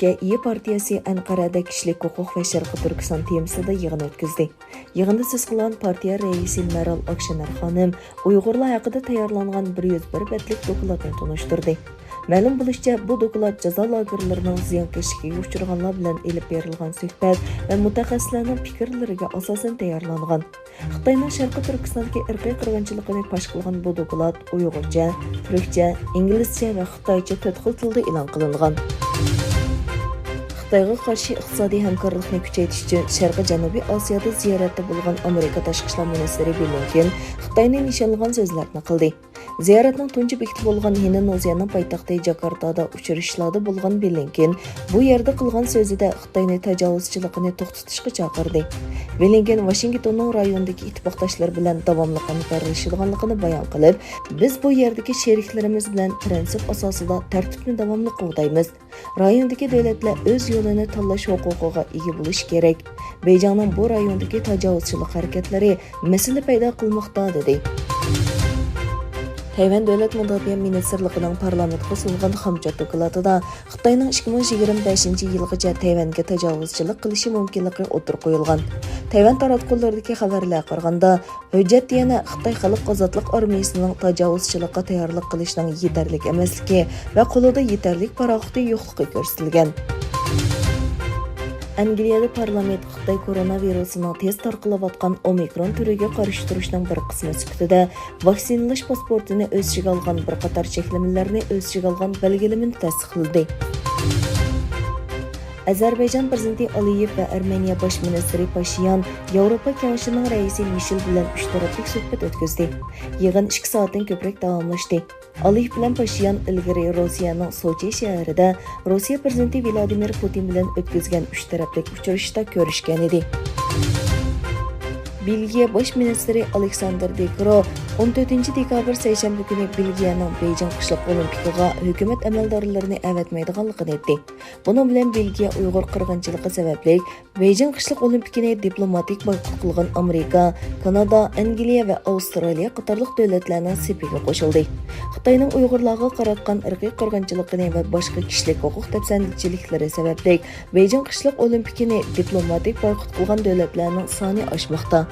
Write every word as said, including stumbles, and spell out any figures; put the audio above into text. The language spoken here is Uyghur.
ئىككى ئىي پارتىيەسى ئەنقەرەدە كىشىلىك ھوقۇق ۋە شەرقىي تۈركىستان تېمىسىدا يىغىن ئۆتكۈزدى. يىغىندا سۆز قىلغان پارتىيە رەئىسى مەرال ئاكشېنەر خانىم ئۇيغۇرلار ھەققىدە تەييارلانغان بىر يۈز بىر بەتلىك دوكلاتنى تونۇشتۇردى. مەلۇم بولۇشىچە، بۇ دوكلات جازا لاگېرلىرىنىڭ زىيانكەشلىكىگە ئۇچرىغانلار بىلەن ئېلىپ بېرىلغان سۆھبەت ۋە مۇتەخەسسىسلەرنىڭ پىكىرلىرىگە ئاساسەن تەييارلانغان. خىتاينىڭ شەرقىي تۈركىستاندىكى ئىرقىي قىرغىنچىلىقىنى پاش قىلغان بۇ دوكلات ئۇيغۇرچە، تۈركچە، ئىنگلىزچە ۋە خىتايچە تۆت خىل تىلدا ئېلان قىلىنغان. خىتايغا قارشى ئىقتىسادىي ھەمكارلىقنى كۈچەيتىش ئۈچۈن شەرقىي جەنۇبىي ئاسىيادا زىيارەتتە بولغان ئامېرىكا تاشقى ئىشلار مىنىستىرى بلىنكېن خىتاينى نىشانلىغان سۆزلەرنى قىلدى. زىيارەتنىڭ تۇنجى بېكىتى بولغان ھىندونېزىيەنىڭ پايتەختى جاكارتادا ئۇچرىشىشلاردا بولغان بلىنكېن بۇ يەردە قىلغان سۆزىدە خىتاينى تاجاۋۇزچىلىقىنى توختىتىشقا چاقىردى. بلىنكېن ۋاشىنگتوننىڭ رايوندىكى ئىتتىپاقداشلىرى بىلەن داۋاملىق ھەمكارلىشىدىغانلىقىنى بايان قىلىپ، بىز بۇ يەردىكى شېرىكلىرىمىز بىلەن پىرىنسىپ ئاساسىدا تەرتىپنى داۋاملىق قوغدايمىز. رايوندىكى دۆلەتلەر ئۆز يولىنى تاللاش ھوقۇقىغا ئىگە بولۇشى كېرەك. بېيجىڭنىڭ بۇ رايوندىكى تاجاۋۇزچىلىق ھەرىكەتلىرى مەسىلە پەيدا قىلماقتا، دېدى. تەيۋەن دۆلەت مۇداپىئە مىنىستىرلىقىنىڭ پارلامېنتقا سۇنغان خامچوت دوكلاتىدا خىتاينىڭ ئىككى مىڭ يىگىرمە بەشىنچى يىلغىچە تەيۋەنگە تاجاۋۇزچىلىق قىلىشى مۇمكىنلىقى ئوتتۇرىغا قويۇلغان. تەيۋەن تاراتقۇلىرىدىكى خەۋەرلەرگە قارىغاندا، ھۆججەتتە يەنە خىتاي خەلق ئازادلىق ئارمىيىسىنىڭ تاجاۋۇزچىلىققا تەييارلىق قىلىشىنىڭ يېتەرلىك ئەمەسلىكى ۋە قولىدا يېتەرلىك پاراخوتى يوقلۇقى كۆرسىتىلگەن. ئەنگلىيەدە پارلامېنت خىتاي كورونا ۋىرۇسىنىڭ تېز تارقىلىۋاتقان ئومىكرون تۈرىگە قارشى تۇرۇشنىڭ بىر قىسمى سۈپىتىدە ۋاكسىنىلاش پاسپورتىنى ئۆز ئىچىگە ئالغان بىر قاتار چەكلىمىلەرنى ئۆز ئىچىگە ئالغان بەلگىلىمىنى تەستىقلىدى. ئەزەربەيجان پىرېزىدېنتى ئالىيېۋ ۋە ئەرمېنىيە باش مىنىستىرى پاشىيان ياۋروپا كېڭىشىنىڭ رەئىسى مىشېل بىلەن ئۈچ تەرەپلىك سۆھبەت ئۆتكۈزدى. يىغىن ئىككى سائەتتىن كۆپرەك داۋاملاشتى. ئالىيېۋ بىلەن پاشىيان ئىلگىرى روسىيەنىڭ سوچى شەھىرىدە روسىيە پىرېزىدېنتى ۋلادىمىر پۇتىن بىلەن ئۆتكۈزگەن ئۈچ تەرەپلىك ئۇچرىشىشتا كۆرۈشكەن ئىدى. بېلگىيە باش مىنىستىرى ئالېكساندېر دېكرو ئون تۆتىنچى دېكابىر سەيشەنبە كۈنى بېلگىيەنىڭ بېيجىڭ قىشلىق ئولىمپىكىغا ھۆكۈمەت ئەمەلدارلىرىنى ئەۋەتمەيدىغانلىقىنى ئېيتتى. بۇنىڭ بىلەن بېلگىيە ئۇيغۇر قىرغىنچىلىقى سەۋەبلىك بېيجىڭ قىشلىق ئولىمپىكىنى دىپلوماتىك بايقۇت قىلغان ئامېرىكا، كانادا، ئەنگلىيە ۋە ئاۋسترالىيە قاتارلىق دۆلەتلەرنىڭ سېپىگە قوشۇلدى. خىتاينىڭ ئۇيغۇرلارغا قاراتقان ئىرقىي قىرغىنچىلىقىنى ۋە باشقا كىشىلىك ھوقۇق دەپسەندىچىلىكلىرى سەۋەبلىك بېيجىڭ قىشلىق ئولىمپىكىنى دىپلوماتىك بايقۇت قىلغان دۆلەتلەرنىڭ سانى ئاشماقتا.